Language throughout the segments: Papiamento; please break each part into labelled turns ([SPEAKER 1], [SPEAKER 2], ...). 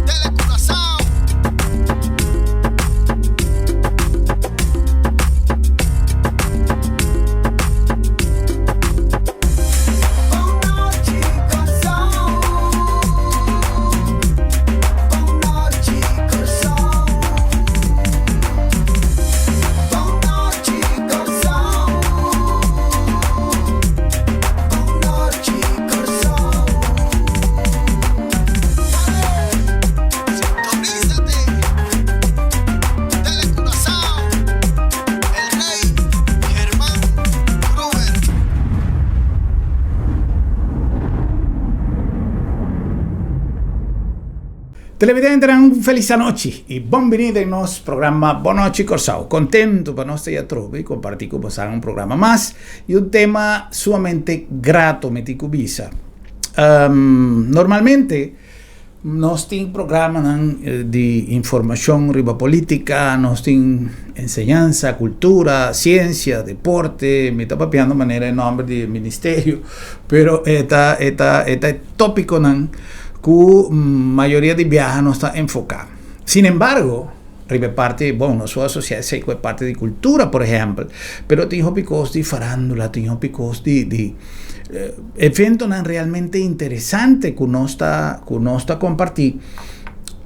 [SPEAKER 1] Telecuraçao. Sintonízate. Telecuraçao. El Rey Germán Gruber.
[SPEAKER 2] Televidentenan un felis anochi y bon bini den nos programa Bon Nochi Corsou. Contento pa nos ta ya trobe y comparti cu bosan un programa mas y un tema sumamente grato mi tin cu bisa. Normalmente nos tin programanan di informacion riba politica, nos tin enseñansa, cultura, ciencia, deporte, mi ta papiando manera e nomber di e ministerio, pero e ta e ta e ta e topiconan cu mayoria di biaha nos ta enfoca. Sin embargo, riba e parti, bon, nos por asocia esey cu e parti di cultura, por ehempel, pero tin hopi cos di farandula, tin hopi cos di di eventonan realmente interesante cu nos ta cu nos ta comparti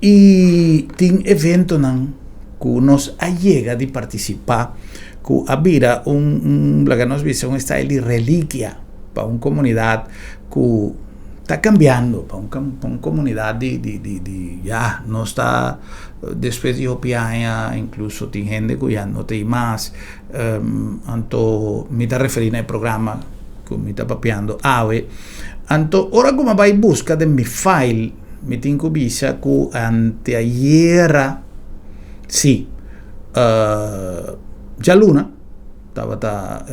[SPEAKER 2] y tin eventonan cu nos a yega di participa cu a bira un un laga nos bisa un style di reliquia pa un comunidad cu ta cambiando pa un pa un comunidad di di di di ya nos ta despues di hopi aña incluso tin hende cu ya no ta ei mas anto mi ta referi na e programa cu mi ta papiando awe anto ora cu mi a bay busca den mi file mi tin cu bisa cu anteayera si djaluna Tabata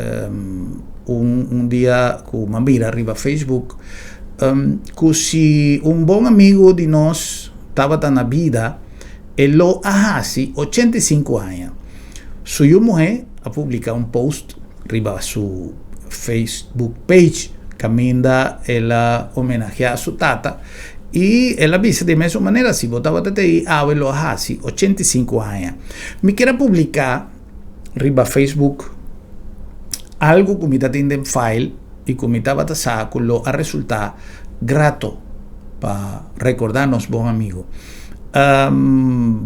[SPEAKER 2] un un dia ku m'a mira riba Facebook ku si un bon amigu di nos tabata na bida e lo a hasi 85 aña. Su yu muhé a publiká un post riba su Facebook page kaminda el a homenageá su tata i el a bisa di e mesun manera si bo tabata te ei awe lo a hasi 85 aña. Mi kier a publiká. Riba Facebook algo ku mi ta tin den file i ku mi tabata sa ku lo a resultá grato pa rekordá nos bon amigu.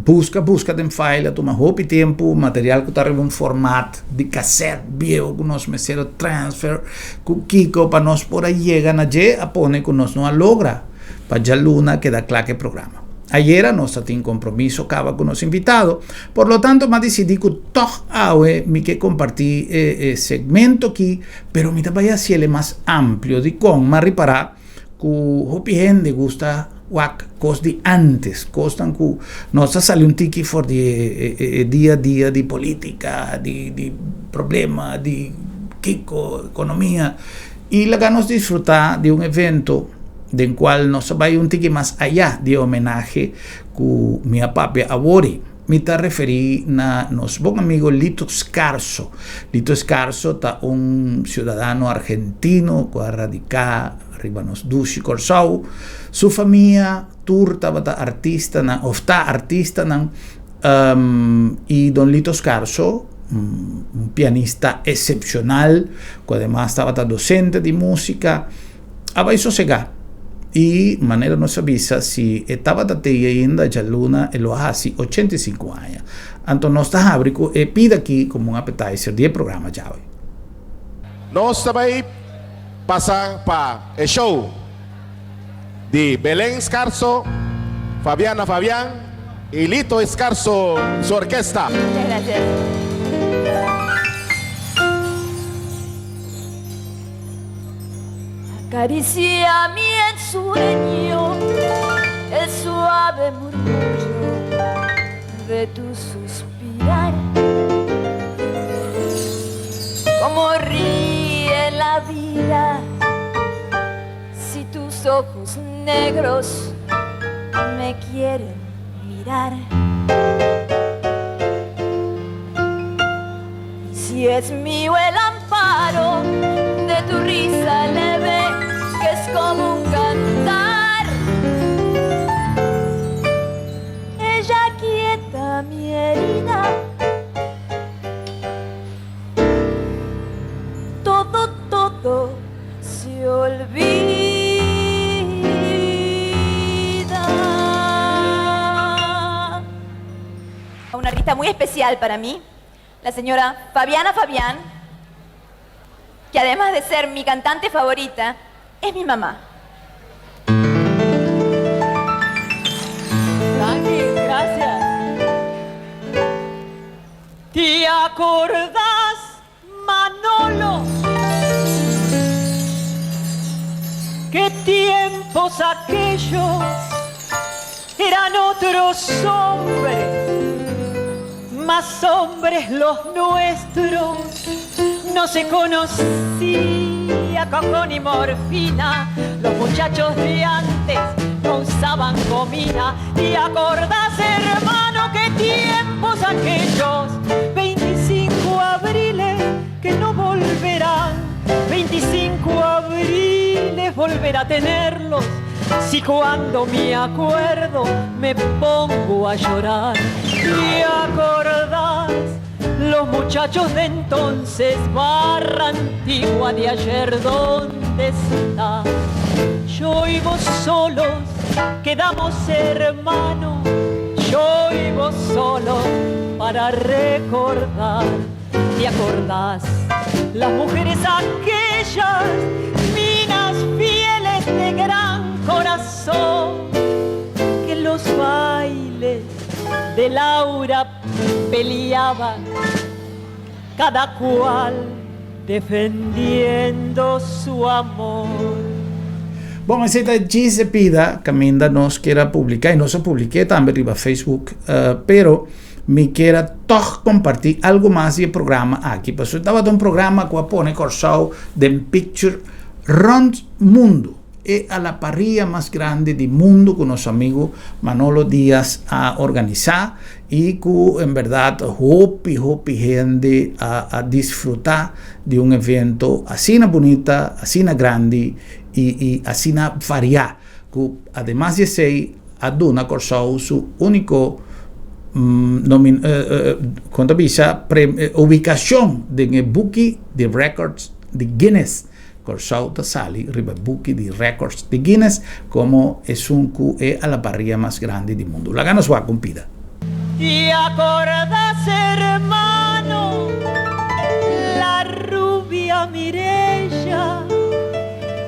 [SPEAKER 2] Buska buska den file a tuma hopi tempu, material ku ta riba un format di kasèt bieu ku nos mester a transfer ku kiko pa nos por a yega na dje a pone ku nos no a logra pa djaluna keda kla ku e programa. Ayera nos ta tin kompromiso kaba ku nos invitado, por lo tanto m'a disidí ku tòg awe mi ke kompartí e e segmento aki, pero mi ta bai hasiel e mas amplio. Dikon? M'a ripará ku hopi hende gusta wak kos di ántes, kosnan ku nos ta sali un tiki for di e e dia a dia di polítika, di di problema, di kiko, ekonomia, i laga nos disfrutá di un evento. den cual nos a bay un tiki mas aya di e homenahe cu mi a papia awori. Mi ta referi na nos bon amigo Lito Scarso. Lito Scarso ta un ciudadano argentino cu a radica riba nos dushi Corsou. Su famia tur tabata artistanan of ta artistanan y don Lito Scarso, un pianista excepcional cu ademas tabata docente di musica, A bai sosegá. I manera nos a bisa, si e tabata tei ainda djaluna e lo a hasi 85 aña. Anto nos ta habri ku e pida aki komo un appetizer di e programa djawe.
[SPEAKER 3] Nos ta bai pasa pa e show di Belen Scarso, Fabiana Fabian y Lito Scarso su orkesta.
[SPEAKER 4] Muchas gracias. Acaricia mi ensueño el suave murmullo de tu suspirar. Como ríe la vida si tus ojos negros me quieren mirar. Y si es mío el amparo de tu risa leve, que es como un cantar. artista muy especial para mí, la señora Fabiana Fabián, que además de ser mi cantante favorita, es mi mamá.
[SPEAKER 5] Danki, gracias. ¿Te acordás, Manolo? Qué tiempos aquellos eran otros hombres, más hombres los nuestros. No se conocía coco ni morfina, los muchachos de antes no usaban gomina. ¿Te acordás, hermano, qué tiempos aquellos? 25 abriles que no volverán, 25 abriles volver a tenerlos. Si cuando me acuerdo me pongo a llorar. ¿Te acordás? Los muchachos de entonces, barra antigua de ayer, ¿dónde está? Yo y vos solos quedamos hermanos, yo y vos solos para recordar. ¿Te acordás? Las mujeres aquellas, minas fieles de gran corazón, que en los bailes de Laura peleaban, cada cual defendiendo su amor.
[SPEAKER 2] Bon, esei ta djis pida kaminda nos kier a publiká i nos a publik'é tambe riba Facebook, pero mi kier a tòg kompartí algu mas di e programa aki, pasobra tabata un programa ku a pone Kòrsou den picture rònt mundu. E a la parrilla mas grandi di mundu ku nos amigu Manolo Diaz a organisá i ku en bèrdat hopi hopi hende a a disfrutá di un evento asina bunita, asina grandi i i asina variá ku ademas di esei a duna Kòrsou su úniko nomin kon ta bisa ubikashon den e buki di records di Guinness. Kòrsou ta sali riba e buki di records di Guinness komo esun ku e alaparria mas grandi di mundu. Laga nos wak un pida.
[SPEAKER 5] Te acordas hermano la rubia Mireya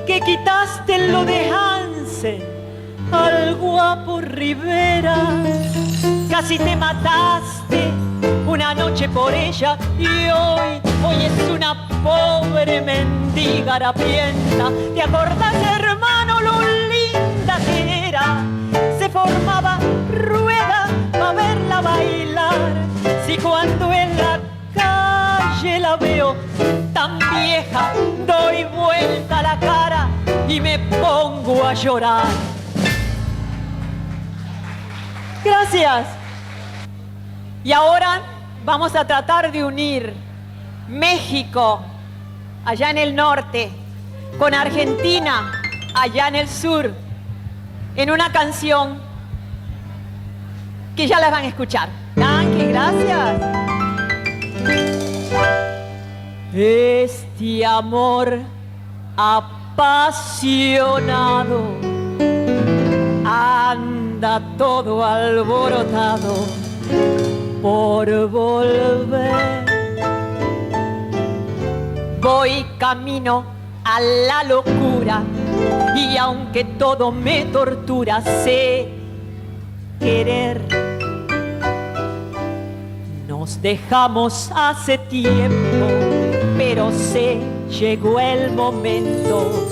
[SPEAKER 5] que quitaste lo de Hansen al guapo Rivera casi te mataste una noche por ella y hoy, hoy es una pobre mendiga harapienta. ¿Te acordás, hermano, lo linda que era? Se formaba rueda pa' verla bailar. Si cuando en la calle la veo tan vieja, doy vuelta la cara y me pongo a llorar. Gracias. Y ahora vamos a tratar de unir México, allá en el norte, con Argentina, allá en el sur, en una canción que ya la van a escuchar. Danke, gracias. Este amor apasionado anda todo alborotado por volver. Voy camino a la locura y aunque todo me tortura, sé querer. Nos dejamos hace tiempo, pero sé llegó el momento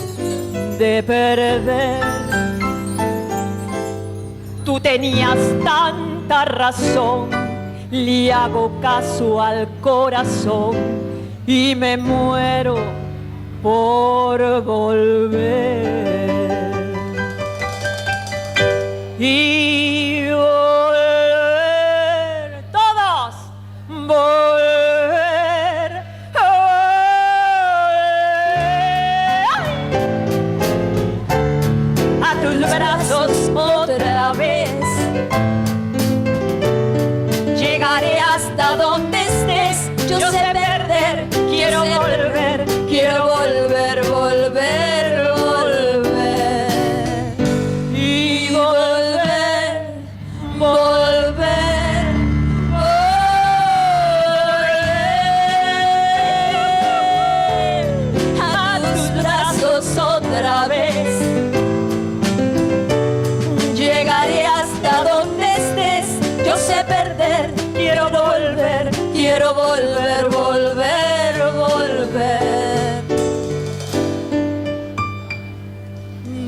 [SPEAKER 5] de perder. Tú tenías tanta razón, le hago caso al corazón y me muero por volver. Y volver, todos, volver. A tus brazos otra vez. Llegaré hasta donde estés. Yo sé perder, quiero volver, quiero volver, volver, volver. Y volver.
[SPEAKER 4] Quiero volver, volver, volver.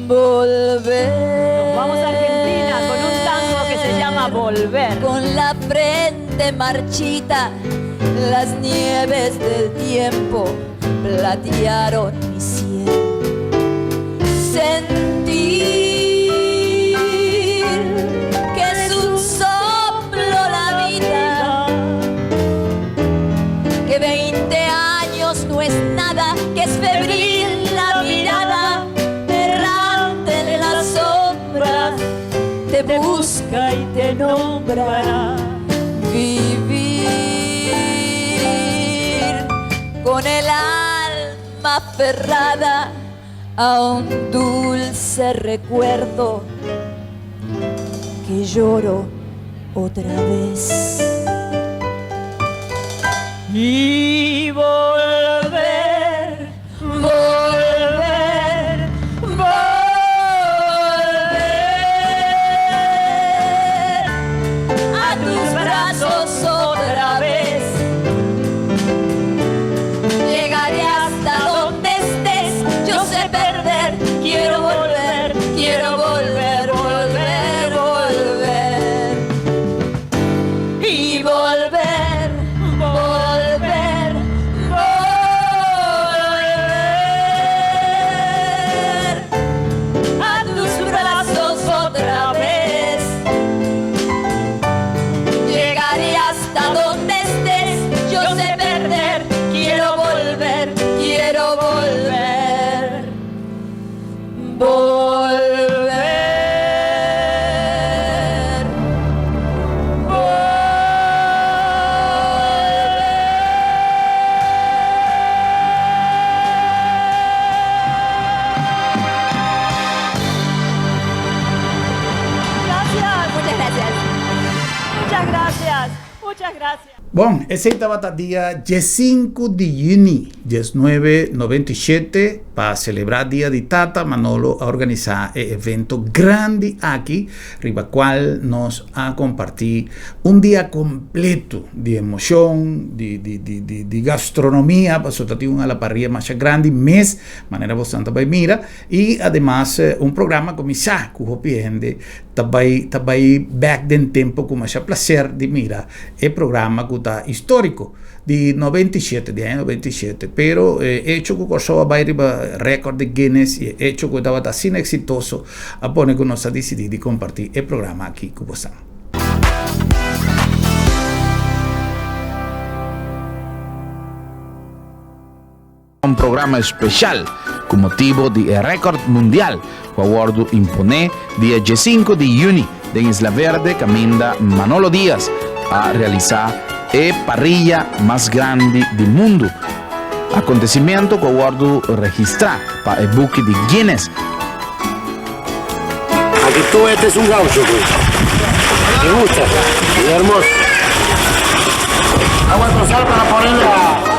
[SPEAKER 4] Volver.
[SPEAKER 5] Nos vamos a Argentina con un tango que se llama Volver.
[SPEAKER 4] Con la frente marchita, las nieves del tiempo platearon mi sien. Sentir que es un soplo la vida, que 20 años no es nada, que es febril la mirada, errante en las sombras, te busca y te nombra. Vivir con el alma aferrada a un dulce recuerdo que lloro otra vez.
[SPEAKER 5] Y volver, volver, volver
[SPEAKER 4] a tus brazos otra vez. Llegaré hasta donde estés, yo sé perder, quiero volver, quiero volver, volver, volver. Y volver, volver, volver a tus brazos otra vez. Llegaré hasta donde estés, yo sé perder, quiero volver, quiero volver, volver,
[SPEAKER 5] Gracias.
[SPEAKER 4] Muchas gracias.
[SPEAKER 5] Muchas gracias. Muchas gracias.
[SPEAKER 2] Bon, esei tabata dia 5 di yüni 1997 pa selebrá Dia di Tata, Manolo a organisá e evento grandi aki, riba kual nos a kompartí un dia kompleto di emoshon, di, di, di, di, di gastronomia, pasobra tin un a la parrilla masha grandi mes, manera boso ta bai mira, i ademas un programa ku mi sa ku hopi hende ta bai ta bai bèk den tempu ku masha plaser di mira e programa ku ta históriko di 97, di aña 97. Pero e echo ku Kòrsou a bai riba rèkòrt di Guinness i e echo ku e tabata asina eksitoso a pone ku nos a disidí di kompartí e programa aki ku bosan.
[SPEAKER 6] Un programa especial cu motibo di e record mundial cu a wordo impone dia diescinco di juni den Isla Verde caminda Manolo Diaz a realisa e parrilla mas grandi di mundo. Acontecimento cu a wordo registra pa e buki di Guinness.
[SPEAKER 7] Aki tu este es un gaucho pues. Me gusta. Es hermoso. Agua con sal para ponerle a.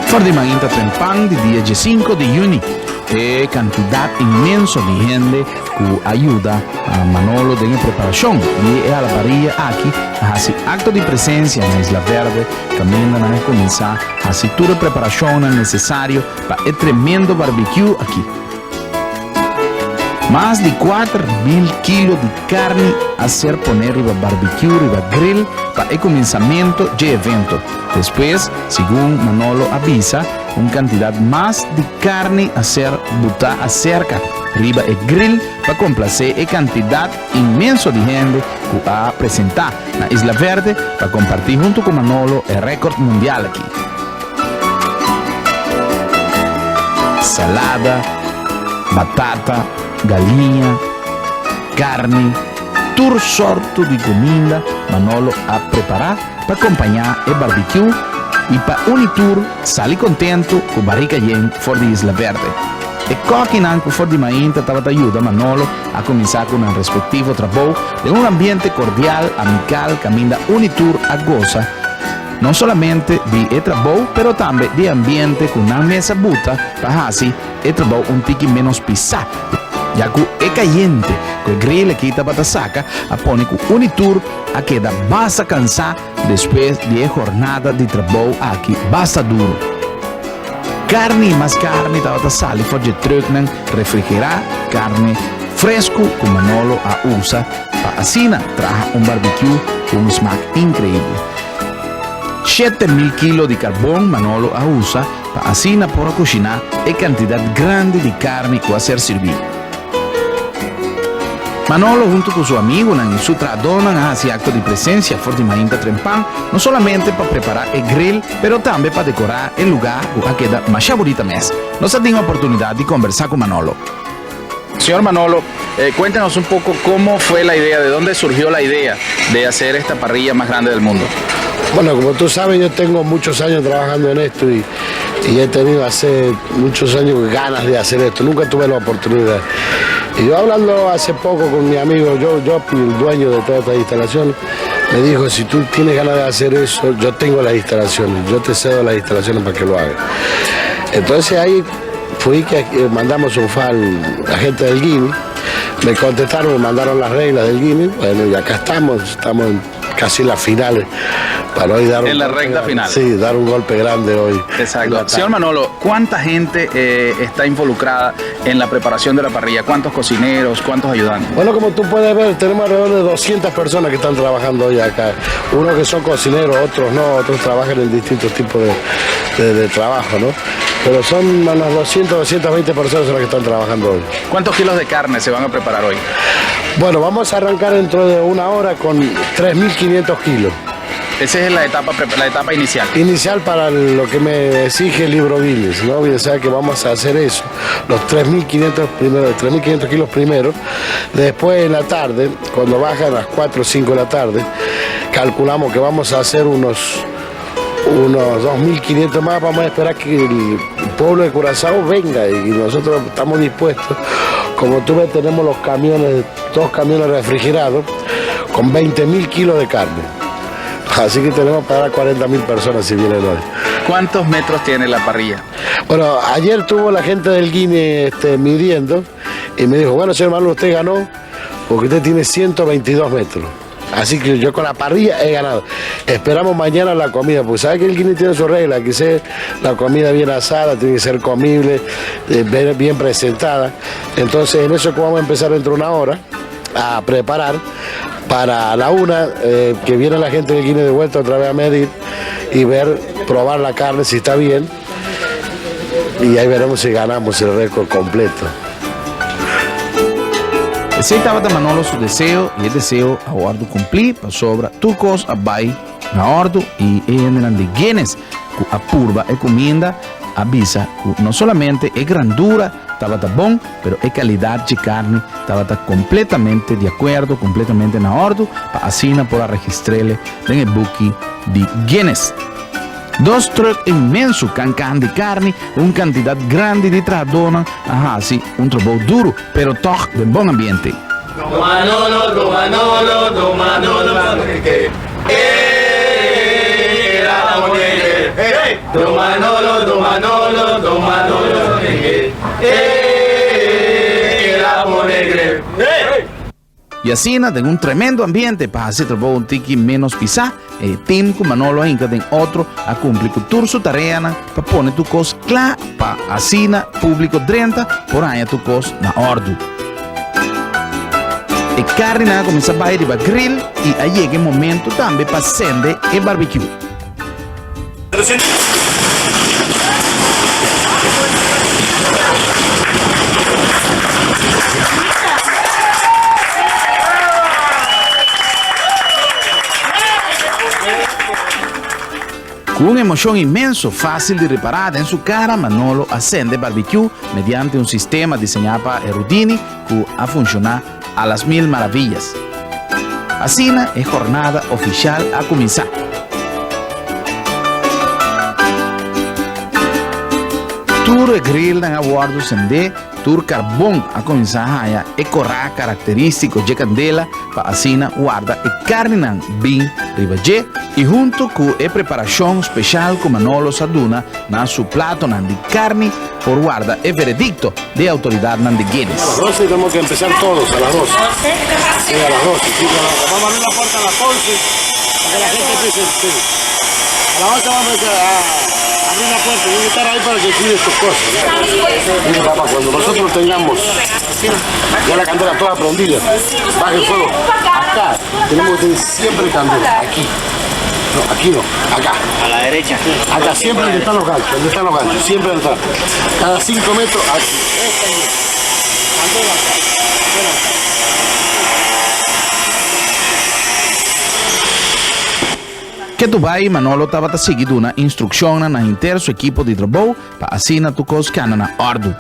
[SPEAKER 6] For di mainta trempan di dia diesinco di juni e cantidad inmenso di hende cu a yuda Manolo den e preparacion di e alabaria aki a haci acto di presencia na Isla Verde caminda nan a cuminsa haci tur e preparacionnan necesario Pa e tremendo barbecue aki. Mas di 4000 kilo di carni a ser pone riba barbecue riba grill pa e cuminsamento dje evento. Despues, segun Manolo a bisa, un cantidad mas di carni a ser buta acerca riba e grill pa complace e cantidad inmenso di hende cu a presenta na Isla Verde pa comparti hunto cu Manolo e record mundial aki. Salada, batata, galiña, karni, tur sorto di kuminda Manolo a prepará pa kompañá e barbikiú i pa uni tur sali kontentu ku barika yen for di Isla Verde. E kòkinan ku for di mainta tabata yuda Manolo a kuminsá ku nan respektivo trabou den un ambiente kordial, amikal kaminda uni tur a gosa No solamente di e trabou pero tambe di e ambiente ku nan mes a buta pa hasi e trabou un tiki ménos pisá, ya ku e kayente ku e grill aki tabata saka a pone ku un i tur a keda basta kansá despues di e hornada di trabou aki basta duru. Karni i mas karni tabata sali for dje trùknan refrigerá, karni fresku ku Manolo a usa pa asina traha un barbekiu ku un smak inkreibel. 7000 kilo di karbon Manolo a usa pa asina por a kushiná e kantidat grandi di karni ku a ser sirbí. Manolo huntu ku su amigunan i su trahadónan a hasi akto di presensia for di mainta trempan, no solamente pa prepará e grill, pero tambe pa dekorá e lugá ku a keda masha bunita mes. Nos a tin oportunidat di kombersá ku Manolo.
[SPEAKER 8] Señor Manolo, cuéntenos un poco cómo fue la idea, de dónde surgió la idea de hacer esta parrilla más grande del mundo.
[SPEAKER 9] Bueno, como tú sabes, yo tengo muchos años trabajando en esto y, y he tenido hace muchos años ganas de hacer esto. Nunca tuve la oportunidad. Y yo hablando hace poco con mi amigo Joe Jopi, el dueño de toda esta instalación, me dijo, si tú tienes ganas de hacer eso, yo tengo las instalaciones, yo te cedo las instalaciones para que lo hagas. Entonces ahí fui que mandamos un fan a gente del Guinea, me contestaron, me mandaron las reglas del Guinea, bueno, y acá estamos, estamos en casi las finales para hoy dar un
[SPEAKER 8] En la
[SPEAKER 9] golpe
[SPEAKER 8] recta
[SPEAKER 9] grande.
[SPEAKER 8] final.
[SPEAKER 9] Sí, dar un golpe grande hoy.
[SPEAKER 8] Exacto. Señor Manolo, ¿cuánta gente está involucrada en la preparación de la parrilla? ¿Cuántos cocineros? ¿Cuántos ayudantes?
[SPEAKER 9] Bueno, como tú puedes ver, tenemos alrededor de 200 personas que están trabajando hoy acá. Unos que son cocineros, otros no, otros trabajan en distintos tipos de, de- de trabajo, ¿no? Pero son unas 200, 220 personas las que están trabajando hoy.
[SPEAKER 8] ¿Cuántos kilos de carne se van a preparar hoy?
[SPEAKER 9] Bueno, vamos a arrancar dentro de una hora con 3.500 kilos.
[SPEAKER 8] Esa es la etapa, la etapa inicial.
[SPEAKER 9] Inicial para lo que me exige el libro Guinness, ¿no? O sea que vamos a hacer eso, los 3.500 primero, 3.500 kilos primero. Después en la tarde, cuando bajan a las 4 o 5 de la tarde, calculamos que vamos a hacer unos, unos 2.500 más. Vamos a esperar que el pueblo de Curazao venga y nosotros estamos dispuestos. Como tú ves, tenemos los camiones, dos camiones refrigerados con 20.000 kilos de carne. Así que tenemos para 40.000 personas si vienen hoy.
[SPEAKER 8] ¿Cuántos metros tiene la parrilla?
[SPEAKER 9] Bueno, ayer tuvo la gente del Guinea midiendo y me dijo, bueno, señor Manolo, usted ganó porque usted tiene 122 metros. Así que yo con la parrilla he ganado. Esperamos mañana la comida, porque sabe que el Guinea tiene su regla, que sea la comida bien asada, tiene que ser comible, bien, bien presentada. Entonces en eso que vamos a empezar dentro de una hora a preparar para la una, que viene la gente del Guinea de vuelta otra vez a medir y ver, probar la carne si está bien. Y ahí veremos si ganamos el récord completo.
[SPEAKER 6] Esei tabata Manolo su deseo i e deseo a wòrdu kumplí pasobra tur kos a bai na òrdu i e hendenan di Guinness ku a purba e kuminda a bisa ku no solamente e grandura tabata bon pero e kalidat dje karni tabata kompletamente di akuerdo, kompletamente na òrdu pa asina por a registr'ele den e buki di Guinness. Dos trùk inmenso kankan di karni, un kantidat grandi di trahadónan a hasi un trabou duru, pero tòg den bon ambiente.
[SPEAKER 10] Don Manolo, Don Manolo, Don Manolo Manrique. Eh, era monegre. Eh, Don Manolo, Don Manolo, Don Manolo Manrique. Eh, era monegre. Eh.
[SPEAKER 6] I asina, den un tremendo ambiente pa hasi e trabou un tiki ménos pisá, e tim ku Manolo a hinka den otro a kumpli ku tur su tareanan pa pone tur kos kla pa asina públiko drenta por haña tur kos na òrdu. E karninan a kuminsá bai riba gril i a yega e momentu tambe pa sende e barbekiú. Ku un emoshon inmenso fásil di ripará den su kara, Manolo a sende barbekiú mediante un sistema diseñá pa Erudini ku a funshoná a las mil maravillas. Asina e jornada ofishal a kuminsá. Tur e grillnan a wòrdu sendé. Tur karbon a kuminsá haña e korá karakterístiko dje kandela pa asina warda e karninan bin riba dje i huntu ku e preparashon speshal ku Manolo sa duna na su platonan di karni por warda e veredikto di e outoridatnan di Guinness.
[SPEAKER 9] A las doce tenemos que empezar todos, a las doce. Sí, a las doce. Sí, vamos a abrir la puerta a las once para que la gente empiece. Sí. A las once vamos a abrir la puerta. Tiene que estar ahí para que cuide sus cosas. Mire, papá, cuando nosotros tengamos ya la candela toda prendida, baje el fuego. Acá tenemos que tener siempre candela, aquí. No, aquí no, acá.
[SPEAKER 10] A la derecha.
[SPEAKER 9] Acá siempre donde están los ganchos, donde están los ganchos, siempre donde están. Cada 5 metros, aquí. Esta es. Candela acá. Candela acá.
[SPEAKER 6] Ketu bai Manolo tabata sigui duna instrukshonnan na henter su ekipo di trabou pa asina tur kos kana na òrdu.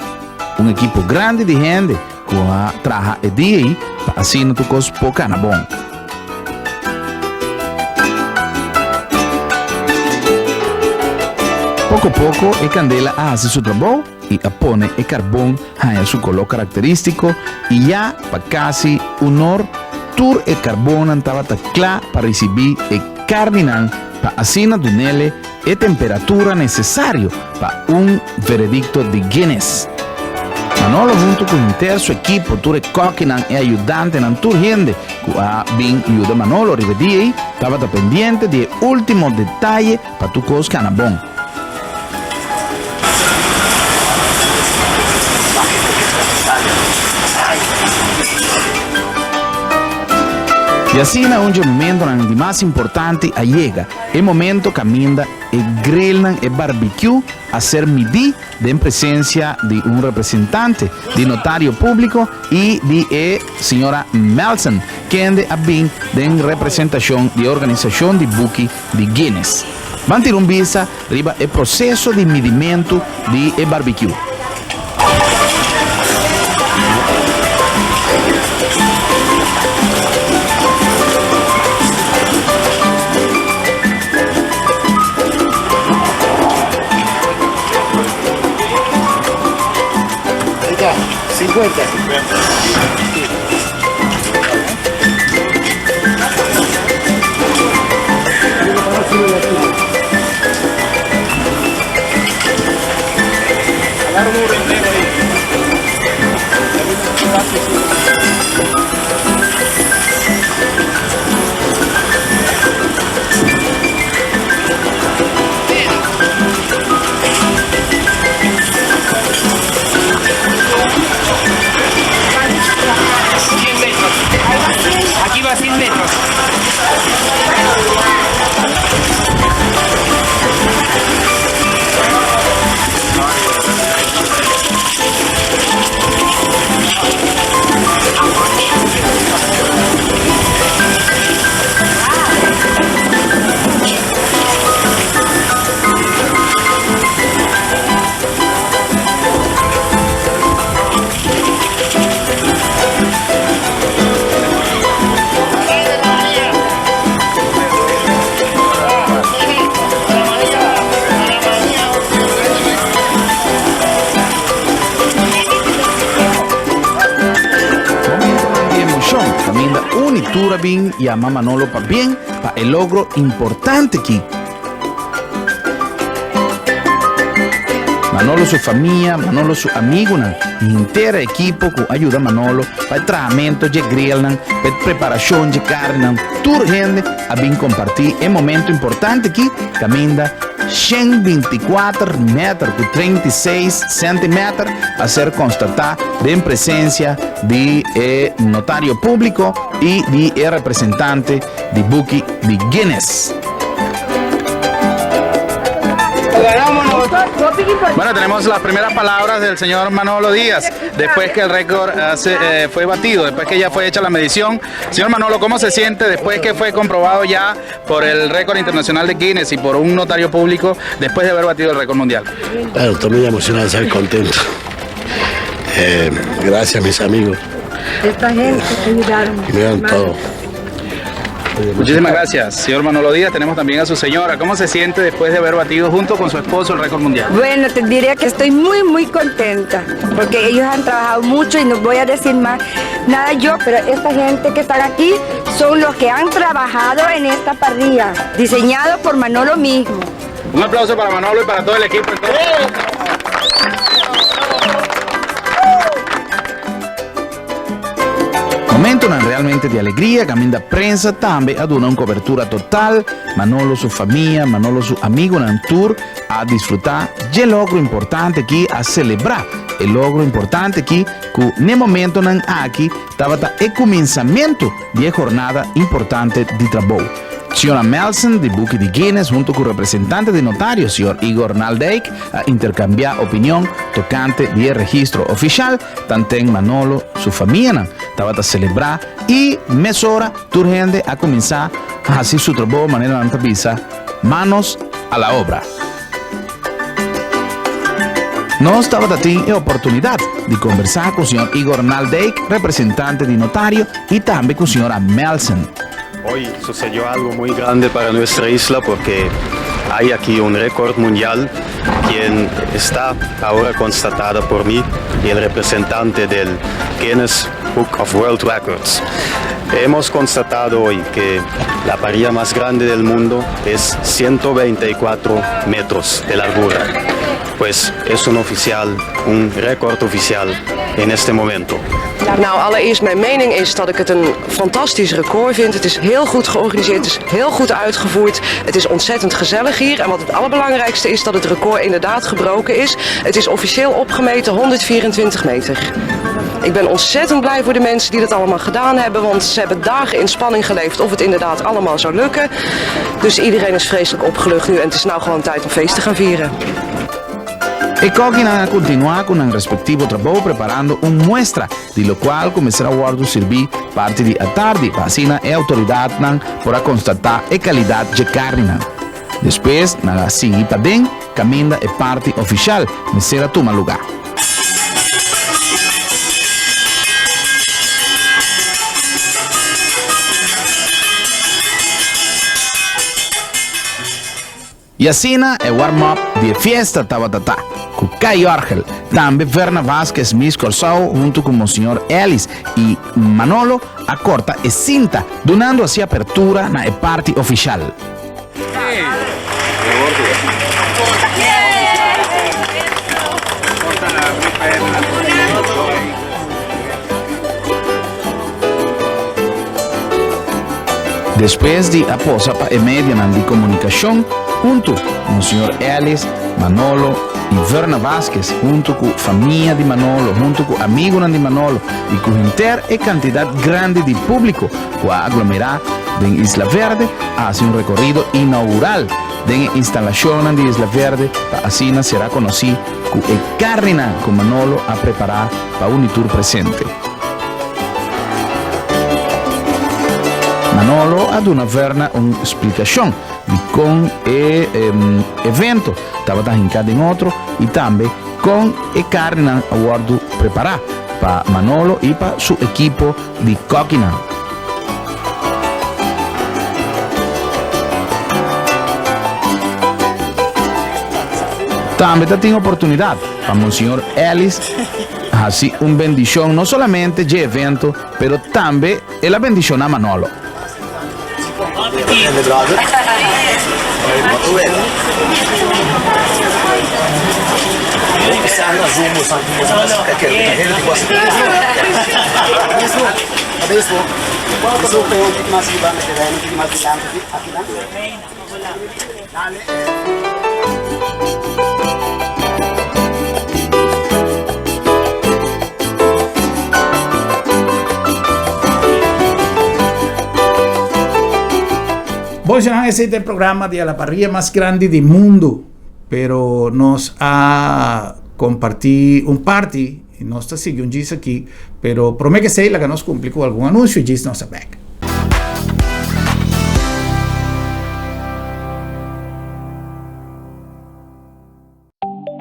[SPEAKER 6] Un ekipo grandi di hende ku a traha e dia ei pa asina tur kos por kana bon. Poko poko e kandela a hasi su trabou i a pone e karbon haña su koló karakterístiko i ya pa kasi un or tur e karbonnan tabata kla pa risibí e karninan pa asina dunele e temperatura nesesario pa un veredikto di Guinness. Manolo huntu ku henter su ekipo, tur e kòkinan, e ayudantenan, tur hende ku a bin yuda Manolo riba e dia ei, tabata pendiente di e último detaye pa tur kos kana bon. I asina un dje momentonan di mas importante a yega, e momento kaminda e grillnan, e barbekiú a ser midí den presensia di un representante di notario públiko i di e señora Melson, kende a bin den representashon di e organisashon di buki di Guinness. Ban tira un bista riba e proseso di midimentu di e barbekiú. Momentonan di emocion caminda uni tur a bin yama Manolo pabien pa e logro importante ki. Manolo su famia, Manolo su amigunan i henter e ekipo ku a yuda Manolo pa e trahamento dje grillnan, pa e preparashon dje karninan, tur hende a bin kompartí e momento importante aki kaminda 124 meter ku 36 sèntimeter a ser konstatá den presensia di e notario públiko i di e representante di buki di Guinness.
[SPEAKER 8] Bueno, tenemos las primeras palabras del señor Manolo Díaz, después que el récord eh, fue batido, después que ya fue hecha la medición. Señor Manolo, ¿cómo se siente después que fue comprobado ya por el récord internacional de Guinness y por un notario público después de haber batido el récord mundial?
[SPEAKER 9] Claro, estoy muy emocionado, estoy contento. Eh, gracias, mis amigos.
[SPEAKER 11] Esta gente que ayudaron.
[SPEAKER 9] Me dan todo.
[SPEAKER 8] Muchísimas gracias, señor Manolo Díaz. Tenemos también a su señora. ¿Cómo se siente después de haber batido junto con su esposo el récord mundial?
[SPEAKER 11] Bueno, te diría que estoy muy, muy contenta, porque ellos han trabajado mucho y no voy a decir más nada yo, pero esta gente que están aquí son los que han trabajado en esta parrilla, diseñado por Manolo mismo.
[SPEAKER 8] Un aplauso para Manolo y para todo el equipo.
[SPEAKER 6] Momentonan realmente di alegria caminda prensa tambe a duna un cobertura total, Manolo su famia, Manolo su amigonan tur a disfruta dje logro importante aki, a celebra e logro importante aki cu n'e momentonan aki tabata e cuminsamento di e jornada importante di trabou. Señora Melson di Buki di Guinness hunto cu representante di notario señor Igor Naldijk a intercambia opinion tocante di e registro oficial, tanten Manolo su famianan tabata celebra y mesora tur hende a cuminsa haci su trabou manera nan ta bisa manos a la obra. Nos tabata tin e oportunidad di conversa cu señor Igor Naldijk, representante di notario y tambe cu señora Melson.
[SPEAKER 12] Hoy sucedió algo muy grande para nuestra isla porque hay aquí un récord mundial quien está ahora constatada por mí y el representante del Guinness Book of World Records. Hemos constatado hoy que la parrilla más grande del mundo es 124 metros de largura. Pues es un oficial, un récord oficial en este momento.
[SPEAKER 13] Nou, allereerst mijn mening is dat ik het een fantastisch record vind. Het is heel goed georganiseerd, het is heel goed uitgevoerd. Het is ontzettend gezellig hier. En wat het allerbelangrijkste is, dat het record inderdaad gebroken is. Het is officieel opgemeten 124 meter. Ik ben ontzettend blij voor de mensen die dat allemaal gedaan hebben, want ze hebben dagen in spanning geleefd of het inderdaad allemaal zou lukken. Dus iedereen is vreselijk opgelucht nu en het is nou gewoon tijd om feest te gaan vieren.
[SPEAKER 6] E kokinan a kontinuá ku nan respektivo trabou preparando un muestra di lokual ku mester a wòrdu sirbí parti di atardi pa asina e outoridatnan por a konstatá e kalidat dje karninan. Despues nan a sigui paden kaminda e parti ofishal mester a tuma lugá. I asina e warm-up di e fiesta tabata ta, ku Kai Orgel, tambe Verna Vasquez Miss Kòrsou huntu ku Monseñor Ellis i Manolo a korta e sinta, dunando asi apertura na e parti ofishal. Despues di a posa pa e medionan di komunikashon huntu Monseñor Ellis, Manolo i Verna Vasquez huntu ku famia di Manolo huntu ku amigunan di Manolo i ku henter e kantidat grandi di públiko ku a aglomerá den Isla Verde a hasi un rekorido inaugural den e instalashonnan di Isla Verde pa asina será konosí ku e karninan ku Manolo a prepará pa uni tur presente. Manolo a duna Verna un splikashon di kon e evento tabata hinká den otro i tambe kon e karninan a wòrdu prepará pa Manolo i pa su ekipo di kòkinan. Tambe ta tin oportunidat pa Monseñor Ellis hasi un bendishon no solamente dje evento pero tambe el a bendishoná Manolo.
[SPEAKER 2] Bon, Jean, esei ta e programa di A la Parrilla mas grandi di mundu. Pero nos a comparti un parti y nos ta sigui un djis aki. Pero prome que esei laga nos cumpli cu algun anuncio y djis nos ta bek.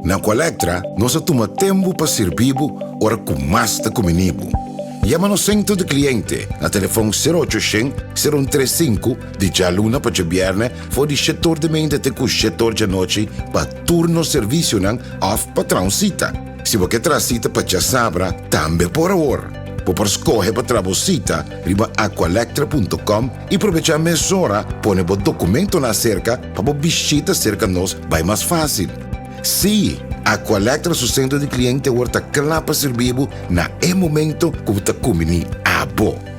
[SPEAKER 14] Na Aqualectra nos a tuma tempu pa sirbi bo ora ku mas ta kumini bo. Yama nos Sentro di Kliente na telefòn sero ocho shen, sero un tres sinku di djaluna pa djabièrnè for di shetor di meinta te ku shetor djanochi pa tur nos servisionan òf pa traha un sita. Si bo ke traha sita pa djasabra tambe por awor. Bo por skohe pa traha bo sita riba aqualectra punto com i probechá mesora pone bo dokumentonan aserka pa bo bishita serka nos bai mas fásil. Sí, Aqualectra su sentro di kliente awor ta kla pa sirbi bo na e momento ku bo ta kumbiní abo.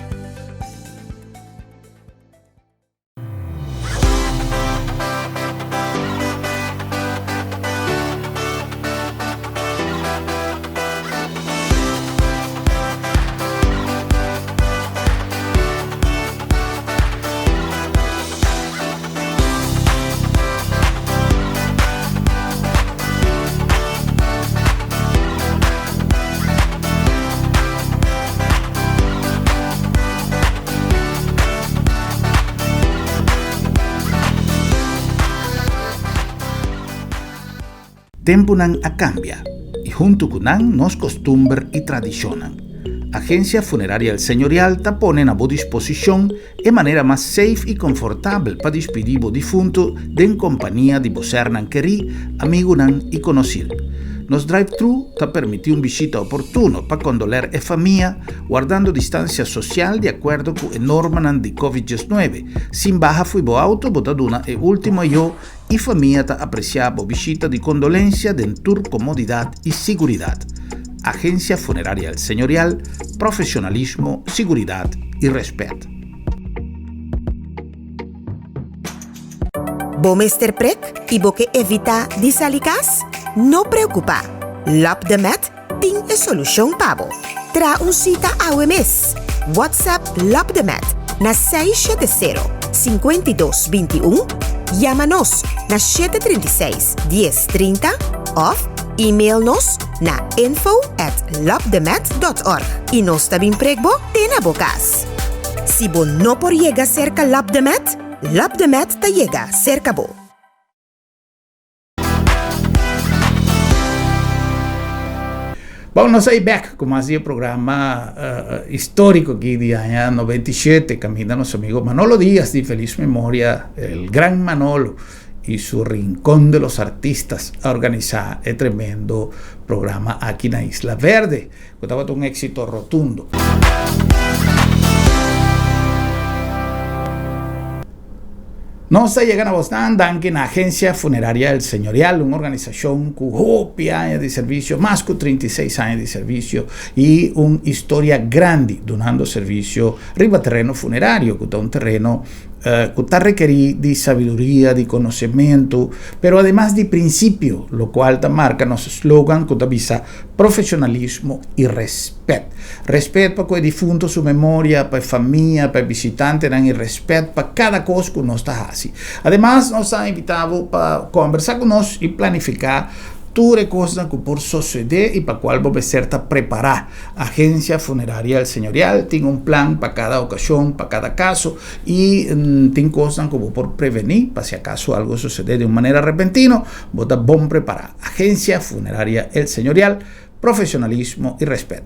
[SPEAKER 2] Tempunan a kambia i huntu ku nan nos kostumber i tradishonnan. Agensia Funeraria El Señorial ta pone na bo disposishon E manera mas safe i konfortabel pa dispidí bo difuntu den kompania di bo sernan kerí, amigunan i konosir. Nos drive-thru ta permití un bishita oportuno pa kondoler e famia, wardando distansia sosial di akuerdo ku e normanan di Covid 19. Sin baha fui bo auto bo ta duna e último ayó i famia ta apresiá bo bishita di kondolensia den tur komodidat i siguridat. Agensia Funeraria El Señorial, profesionalismo, siguridat i rèspèt.
[SPEAKER 15] Bo mester prek i bo ke evitá di sali kas? No preokupá! Lab de Med tin e solushon pa bo. Traha un sita awe mes! WhatsApp Lab de Med na 670 52 21, yama nos na 736 10 30 òf email nos na info at labdemed.org i nos ta bin prek bo te na bo kas. Si bo no por yega serka Lab de Med, Lab de Med ta yega serka bo.
[SPEAKER 2] Bon, nos a bek ku mas di e programa históriko aki di aña 97, kaminda nos amigo Manolo Díaz di feliz memoria, el gran Manolo, y su Rincón de los Artistas a organisá e tremendo programa aki na Isla Verde, ku tabata un éksito rotundo. Nos ta yega na bosnan danki na Agencia Funeraria El Señorial, un organisashon ku hopi aña di servisio, mas ku 36 aña di servisio i un historia grandi dunando servisio riba tereno funerario, ku ta un tereno ku ta rekerí di sabiduria, di konosementu, pero ademas di prinsipio, lokual ta marka nos slogan ku ta bisa profeshonalismo i rèspèt. Rèspèt pa ku e difunto su memoria, pa e famia, pa e bisitantenan i rèspèt pa kada kos ku nos ta hasi. Ademas nos ta invitá bo pa kòmbersá ku nos i planifiká tur e kosnan ku por sosodé i pa kual bo mester ta prepará. Agencia Funeraria El Señorial tin un plan pa kada okashon, pa kada kaso. I tin kosnan ku bo por prevení pa si akaso algo sosodé di un manera repentino, bo ta bon prepará. Agencia Funeraria El Señorial, profesionalismo i rèspèt.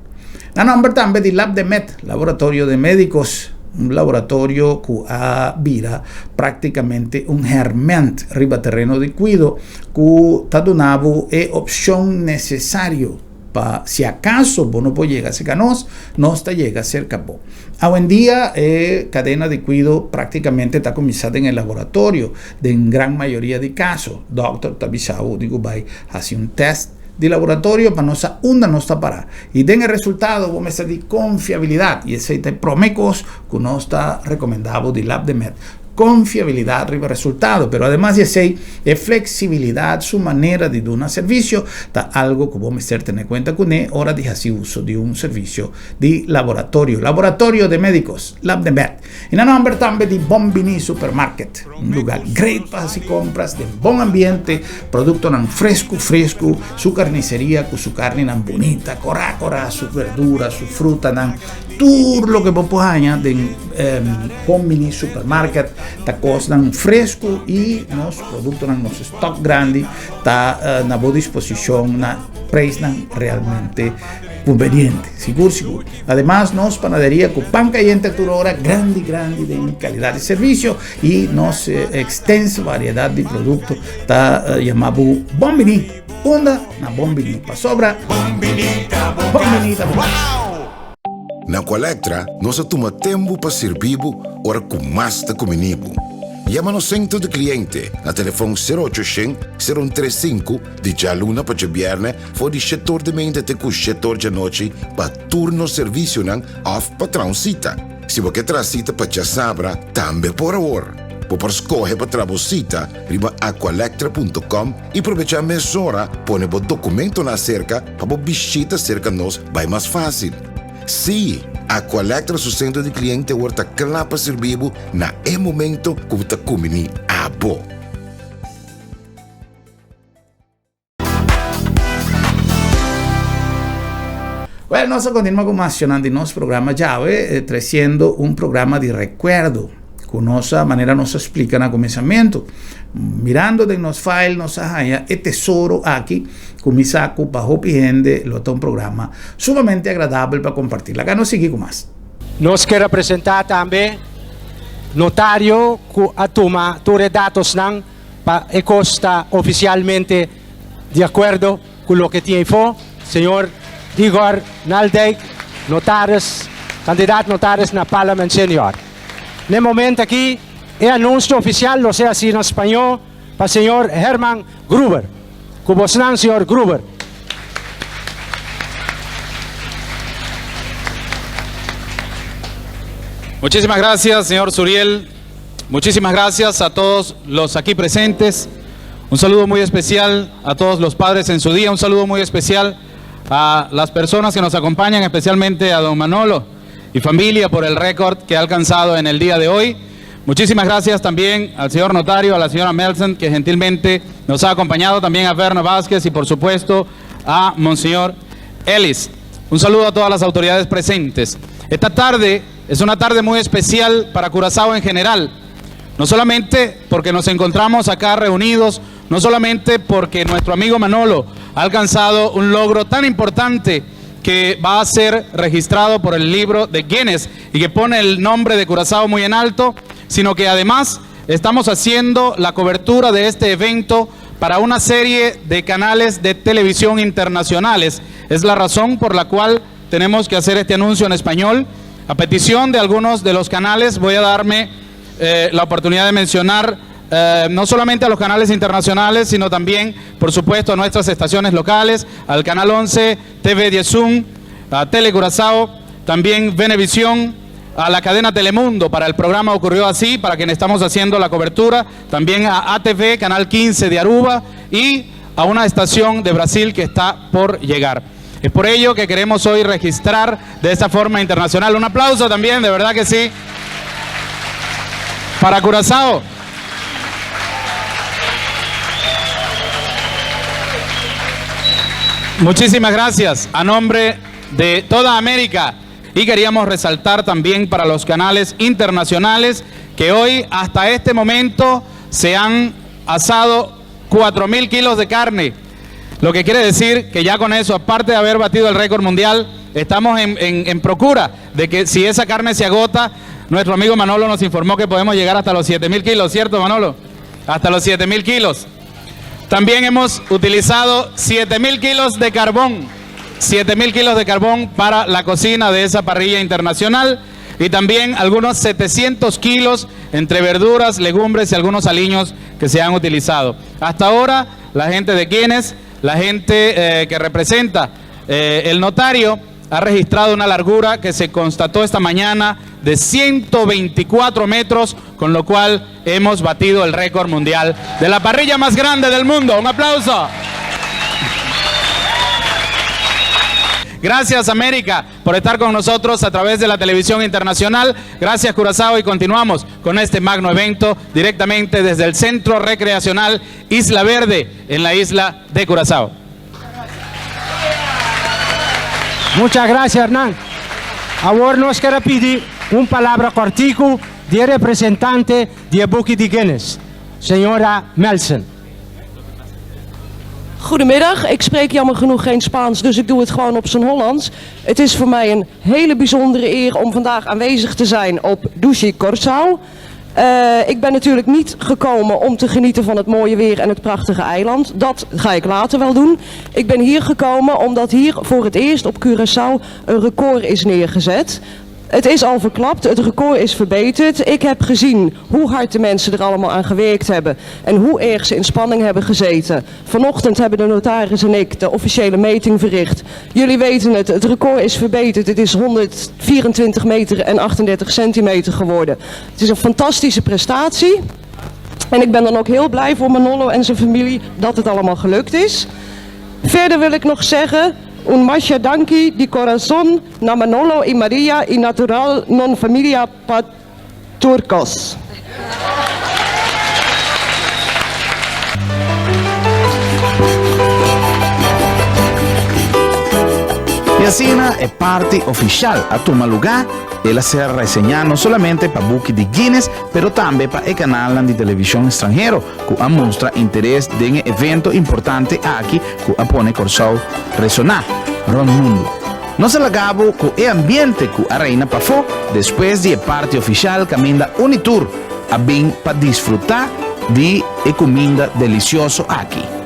[SPEAKER 2] Na nòmber tambe di Labdemed, Laboratorio de Médicos, un laboratorio ku a bira práktikamente un hèrmènt riba tereno di kuido ku ta duna bo e opshon nesesario Pa si acaso bo no por yega cerca nos, nos ta yega cerca bo. Awendia e cadena di cuido practicamente ta cuminsa den e laboratorio, den gran mayoria di caso. Dokter ta bisa bo di cu bay haci un test di laboratorio pa nos sa unda nos ta para. Y den e resultado bo mester di confiabilidad y esey ta e prome cos cu nos ta recomenda bo di Labdemed. Confiabilidad riba resultado, pero ademas di esey e flexibilidad, su manera di duna servicio ta algo cu bo mester tene cuenta cune ora di haci uso di un servicio di laboratorio. Laboratorio de Medicos, Labdemed. Y na nomber tambe di Bon Bini Supermarket, un lugar great pa haci compras den bon ambiente, productonan fresco fresco, su carniceria cu su carninan bunita, cora cora, su verdura, su frutanan, tur loke bo por haña den. Bon Bini Supermarket ta kosnan fresku i nos produktonan, nos stock grandi ta na bo disposishon na preisnan realmente konveniente. Sigur sigur. Ademas nos panaderia ku pan kayente tur ora, grandi grandi den kalidat di servisio i nos ekstenso variedat di produkto ta yama bo Bon Bini. Unda? Na Bon Bini. Pasobra Bon Bini ta bo kas.
[SPEAKER 14] Na Aqualectra nos a tuma tempu pa sirbi bo ora ku mas ta kumini bo. Yama nos sentro di kliente na telefon sero ocho shen, sero un tres sinku di djaluna pa djabièrnè for di shetor di mente te ku shetor djanochi pa tur nos servisionan òf pa traha un sita. Si bo ke traha sita pa djasabra tambe por awor. Bo por skohe pa traha bo sita riba aqualectra punto com i probechá mesora pone bo dokumentonan aserka pa bo bishita serka nos bai mas fásil. Sí, Aqualectra su sentro di kliente awor ta kla pa sirbi bo na e momento ku bo ta kumbiní abo.
[SPEAKER 2] Well, nos a kontinua ku mas shownan di nos programa djawe, tresiendo un programa di rekuerdo ku nos a, manera nos a splika na kuminsamentu. Mirando den nos file nos a haña e tesoro aki ku mi sa ku pa hopi hende lo ta un programa sumamente agradabel pa kompartí. Laga nos sigui ku mas.
[SPEAKER 16] Nos ke representá tambe notario ku a tuma tur e datosnan pa e kos ta ofisialmente di akuerdo ku loke tin eifó, señor Igor Naldijk, notaris, kandidat notaris na Parlement Senior. Na e momento aki e anunsio ofisial lo ser hasi na spañó pa señor Herman Gruber. Ku bosnan, señor Gruber.
[SPEAKER 8] Muchísimas gracias, señor Suriel. Muchísimas gracias a todos los aquí presentes. Un saludo muy especial a todos los padres en su día. Un saludo muy especial a las personas que nos acompañan, especialmente a don Manolo y familia por el récord que ha alcanzado en el día de hoy. Muchísimas gracias también al señor notario, a la señora Melson, que gentilmente nos ha acompañado, también a Berna Vázquez y por supuesto a Monseñor Ellis. Un saludo a todas las autoridades presentes. Esta tarde es una tarde muy especial para Curazao en general. No solamente porque nos encontramos acá reunidos, no solamente porque nuestro amigo Manolo ha alcanzado un logro tan importante que va a ser registrado por el libro de Guinness y que pone el nombre de Curazao muy en alto, sino que además estamos haciendo la cobertura de este evento para una serie de canales de televisión internacionales. Es la razón por la cual tenemos que hacer este anuncio en español. A petición de algunos de los canales voy a darme eh, la oportunidad de mencionar eh, no solamente a los canales internacionales, sino también, por supuesto, a nuestras estaciones locales, al Canal 11, TV 10 Zoom, a Tele Curazao, también Venevisión, a la cadena Telemundo para el programa Ocurrió Así, para quien estamos haciendo la cobertura, también a ATV, Canal 15 de Aruba y a una estación de Brasil que está por llegar. Es por ello que queremos hoy registrar de esta forma internacional. Un aplauso también, de verdad que sí, para Curazao. Muchísimas gracias a nombre de toda América. Y queríamos resaltar también para los canales internacionales que hoy hasta este momento se han asado 4.000 kilos de carne. Lo que quiere decir que ya con eso, aparte de haber batido el récord mundial, estamos en, en procura de que si esa carne se agota, nuestro amigo Manolo nos informó que podemos llegar hasta los 7.000 kilos, ¿cierto Manolo? Hasta los 7.000 kilos. También hemos utilizado 7.000 kilos de carbón. 7.000 kilos de carbón para la cocina de esa parrilla internacional y también algunos 700 kilos entre verduras, legumbres y algunos aliños que se han utilizado. Hasta ahora, la gente de quienes, la gente eh, que representa eh, el notario, ha registrado una largura que se constató esta mañana de 124 metros, con lo cual hemos batido el récord mundial de la parrilla más grande del mundo. Un aplauso. Gracias América por estar con nosotros a través de la televisión internacional. Gracias Curazao y continuamos con este magno evento directamente desde el Centro Recreacional Isla Verde en la isla de Curazao.
[SPEAKER 16] Muchas gracias, Hernán. Awor nos kier pidi. Un palabra kòrtiku di e representante di e buki di Guinness, señora Melsen.
[SPEAKER 13] Goedemiddag, ik spreek jammer genoeg geen Spaans, dus ik doe het gewoon op zijn Hollands. Het is voor mij een hele bijzondere eer om vandaag aanwezig te zijn op Dushi Kòrsou. Eh, ik ben natuurlijk niet gekomen om te genieten van het mooie weer en het prachtige eiland. Dat ga ik later wel doen. Ik ben hier gekomen omdat hier voor het eerst op Curaçao een record is neergezet. Het is al verklapt, het record is verbeterd. Ik heb gezien hoe hard de mensen er allemaal aan gewerkt hebben en hoe erg ze in spanning hebben gezeten. Vanochtend hebben de notaris en ik de officiële meting verricht. Jullie weten het, het record is verbeterd. Het is 124 meter en 38 centimeter geworden. Het is een fantastische prestatie. En ik ben dan ook heel blij voor Manolo en zijn familie dat het allemaal gelukt is. Verder wil ik nog zeggen, un masha danki di corazon na Manolo y Maria y natural nan familia pa tur cos.
[SPEAKER 6] I asina e parti ofishal a tuma lugá, el a ser reseñá no solamente pa buki di Guinness, pero tambe pa e kanalnan di televishon estranhero ku a mustra interes den e evento importante aki ku a pone Kòrsou resoná rònt mundu. Nos a laga bo ku e ambiente ku a reina pafó despues di e parti ofishal kaminda Unitur a bin pa disfrutá di e kuminda delisioso aki.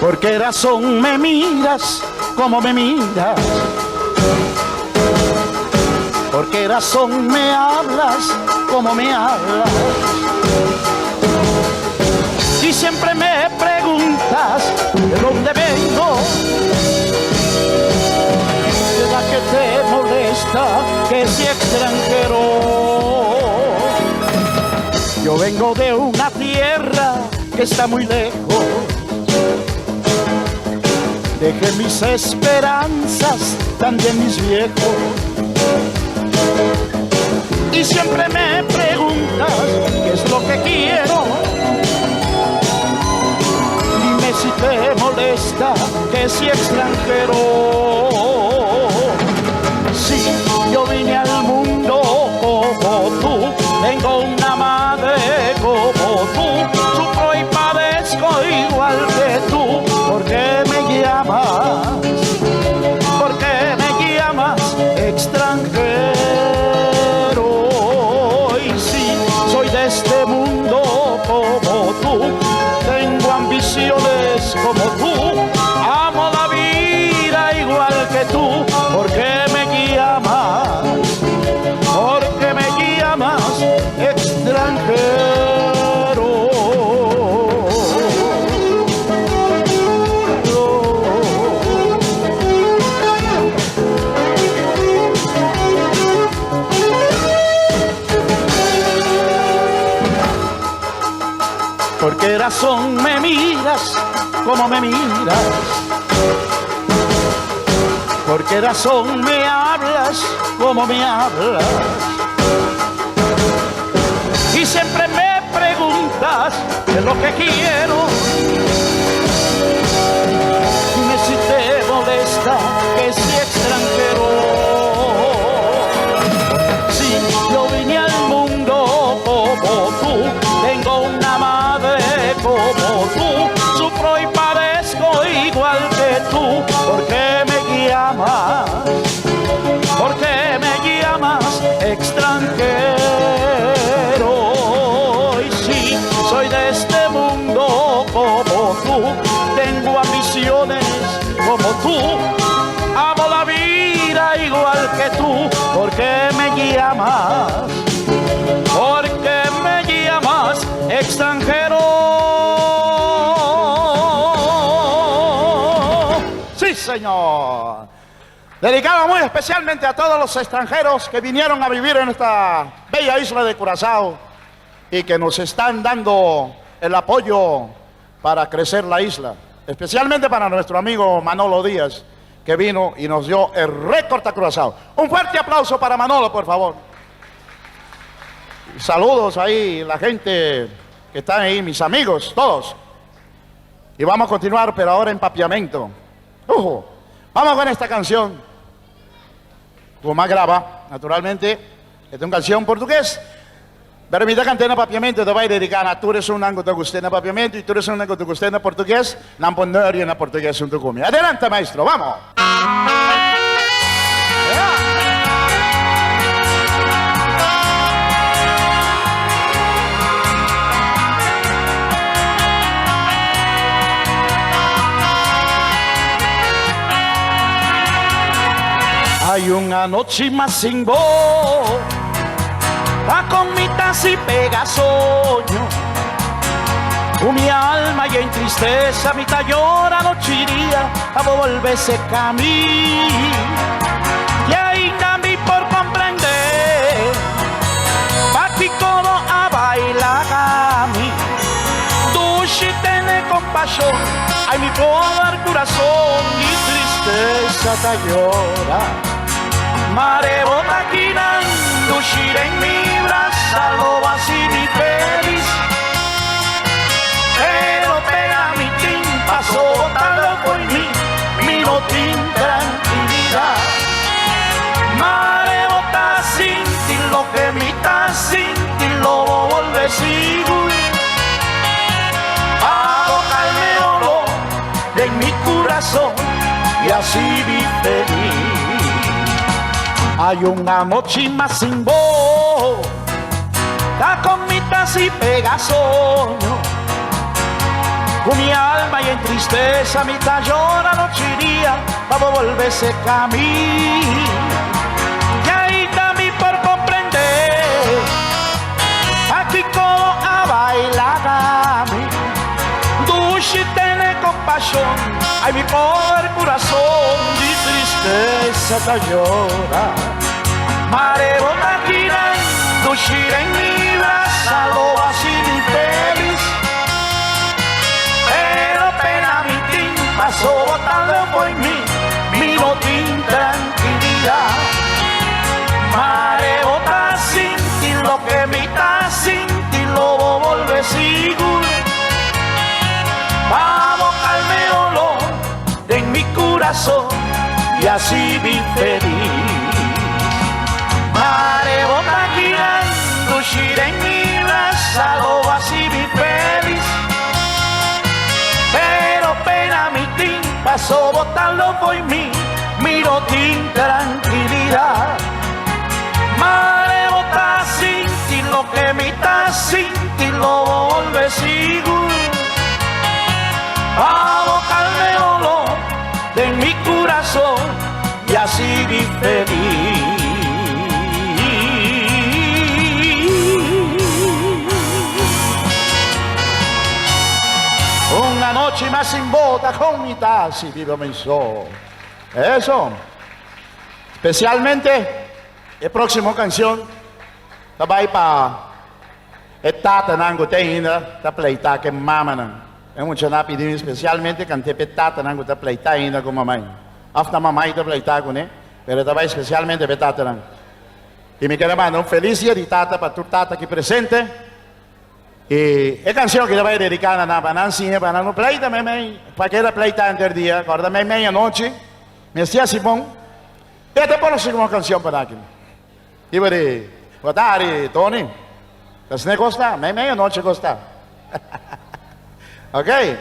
[SPEAKER 17] ¿Por qué razón me miras como me miras? ¿Por qué razón me hablas como me hablas? Y siempre me preguntas de dónde vengo. ¿Será que te molesta que sea extranjero? Yo vengo de una tierra que está muy lejos. Dejé mis esperanzas, también mis viejos. Y siempre me preguntas qué es lo que quiero. Dime si te molesta que sea extranjero. Sí, yo vine al mundo como tú, tengo una madre como tú, sufro y padezco igual que tú. ¿Por qué me llamas? ¿Por qué me llamas extranjero? Y sí, soy de este mundo como tú, tengo ambiciones como tú, amo la vida igual que tú. ¿Por qué me llamas? ¿Por qué me llamas extranjero? ¿Por qué razón me miras como me miras? ¿Por qué razón me hablas como me hablas? Y siempre me preguntas qué es lo que quiero. Dime si te molesta que sea extranjero. Sí, yo vine al mundo como tú, tengo una madre como tú, sufro y padezco igual que tú. ¿Por que tú, ¿por qué me llamas? ¿Por qué me llamas extranjero? Sí, señor. Dedicado muy especialmente a todos los extranjeros que vinieron a vivir en esta bella isla de Curazao y que nos están dando el apoyo para crecer la isla. Especialmente para nuestro amigo Manolo Díaz, que vino y nos dio el récord a Curazao. Un fuerte aplauso para Manolo, por favor. Saludos ahí, la gente que está ahí, mis amigos, todos. Y vamos a continuar, pero ahora en papiamento. Ujú. Vamos con esta canción. Como graba, naturalmente. Esta es una canción portugués. Pero mi cantando na papiamento, te vai dedicar a tu eres un ango te guste na papiamento y tú eres un ango te guste na portugués, nan poner na portugués junto conmigo. Adelante, maestro, vamos. Hay una noche más sin voz, va con mi y pega sueño. Mi alma y en tristeza, mi llora noche iría a volverse camino. Y ainda mi por comprender, pa' que como a bailar a mí. Tu si tiene compasión, ay mi pobre corazón y tristeza te llora. Mare bota quinando, en mi brasa, lo así mi feliz. Pero pega mi tin, pasó botando por mí, mi botín tranquilidad. Mare bota sin ti, lo que mi ta sin ti, lo volve sigur. A botarme dolor de mi corazón y así vi feliz. Hay una noche más sin voz, da con mi y pega sueño. Con mi alma y en tristeza, mi llora noche y día, pa' volverse camino. Y ahí también por comprender, aquí como a bailar a mí. Dushi tiene compasión, ay mi pobre corazón, y tristeza te llora. Mare bota dushi en mi brasa, lo así mi feliz. Pero pena mi tin pasó botando por mí, mi botín tranquilidad. Mare bota sin ti, lo que mi ta sin ti, lo volve sigur. Pa' botarme dolor en mi corazón y así vi feliz. Mare bota girando, en mi brasa, lo así vi feliz. Pero pena mi tin pasó botarlo por mí, mi botín tranquilidad. Mare bota sin ti, lo que mi ta sin ti, lo volve sigur. A botarme dolor de mi corazón y así vi feliz. Una noche más sin bota con mi taxi, vivo mensó. Eso. Especialmente, la próxima canción, va pa e tata nango te ainda, ta pleita que mama nan. É um na pedindo especialmente cante pe tata nango ta pleita ainda com mamãe. Afta mamãe ta pleita com né, pero ta vai especialmente pe tata nan. E me quero mandar um feliz dia de tata para tu tata aqui presente. E a canção que vai dedicar na para Nancy, para não pleita, mãe, para que era pleita antes dia, acorda mãe meia noite. Messia Simão. E até por uma canção para aqui. E vai boa tarde, Tony. Das ne gosta? Meia meia noite gosta. Ok?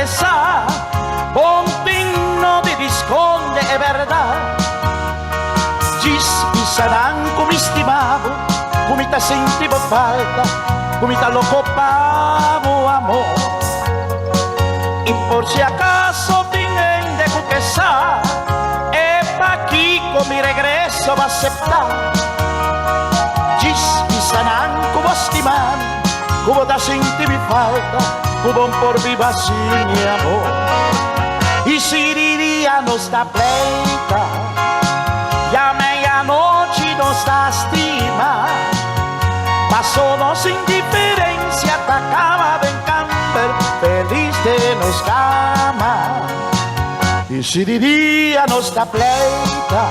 [SPEAKER 17] regresá, bon tin no di skonde e bèrdat. Djis bisa nan ku mi stima bo, ku mi ta sinti bo falta, ku mi ta loko pa bo amor. I por si akaso tin hende ku ke sa, e pakiko mi regreso bo aseptá. Djis bisa nan ku bo stima mi, ku bo ta sinti mi falta, ku bo no por biba sin mi amor. I si di dia nos ta pleita, i a meianochi nos ta stima, paso nos indiferensia ta kaba den kamber, felis den nos kama. I si di dia nos ta pleita,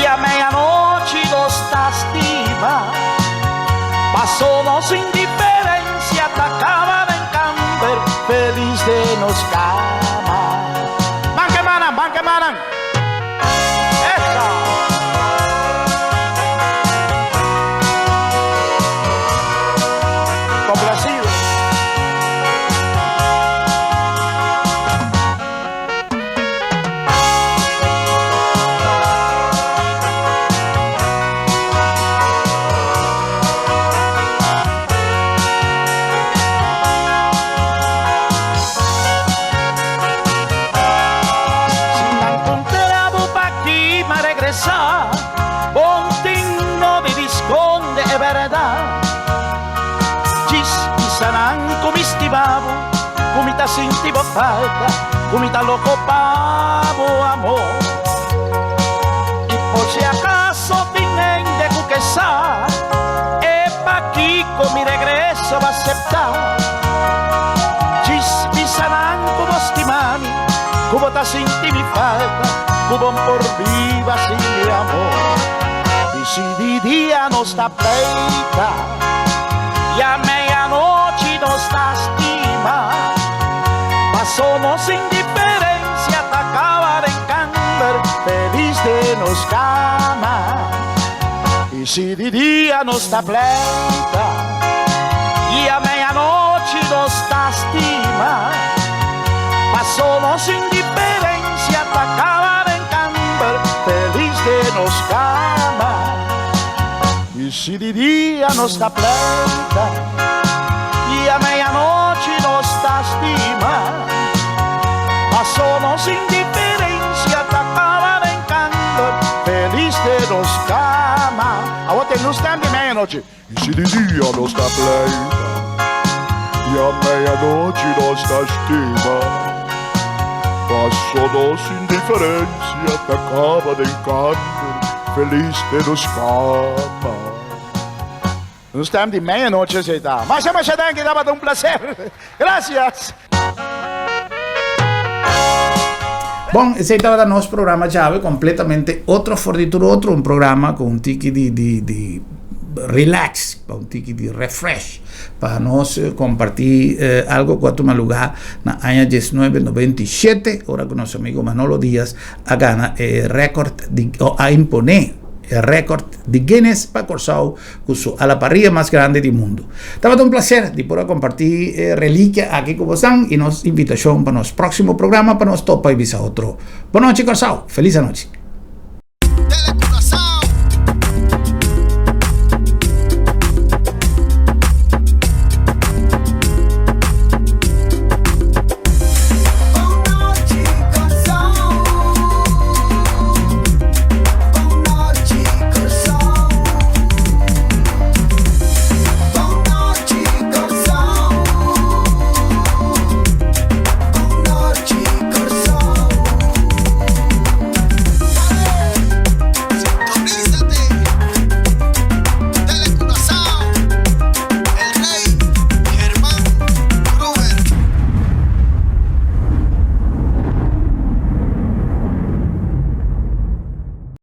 [SPEAKER 17] i a meianochi nos ta stima, paso nos indiferensia ta kaba den kamber, felis den nos kama. Ban kemanan, ban kemanan. Eso. Complacido. Si nan puntra bo pakiko m'a regresá, bo no tin nodi di skonde e bèrdat. Djis bisa nan ku mi stima bo, ku mi ta sinti bo falta, ku mi ta loko pa bo amor. I por si akaso tin hende ku ke sa, e pakiko mi regreso bo aseptá. Djis bisa nan ku bo stima mi, ku bo ta sinti mi falta, ku bo no por biba sin mi amor. I si di dia nos ta pleita, i a meianochi nos ta stima, paso nos indiferensia ta kaba den kamber, felis den nos kama. I si di dia nos ta pleita, i a meianochi nos ta stima, paso nos indiferensia ta kaba den kamber, felis den nos kama. I si di dia nos ta pleita, i a meianochi nos ta stima, paso nos indiferensia ta kaba den kamber, felis den nos kama. Awor tin lus di meianochi. I si di dia nos ta pleita, i a meianochi nos ta stima, paso nos indiferensia ta kaba den kamber, felis den nos kama. Nos tempu di meianochi esei ta. Masha masha danki, tabata un plaser. Gracias.
[SPEAKER 2] Bon, esei tabata nos programa djawe, kompletamente otro for di tur otro, un programa ku un tiki di di di relax, pa un tiki di refresh, pa nos kompartí algo ku a tuma lugá na aña 1997, ora ku nos amigo Manolo Diaz a gana e rèkòrt di, o a imponé e rèkòrt di Guinness pa Kòrsou ku su a la parrilla mas grandi di mundu. Tabata un plaser di por a kompartí e relikia aki ku bosan i nos invitashon pa nos próksimo programa pa nos topa i bisa otro. Bonochi Kòrsou! Felis anochi!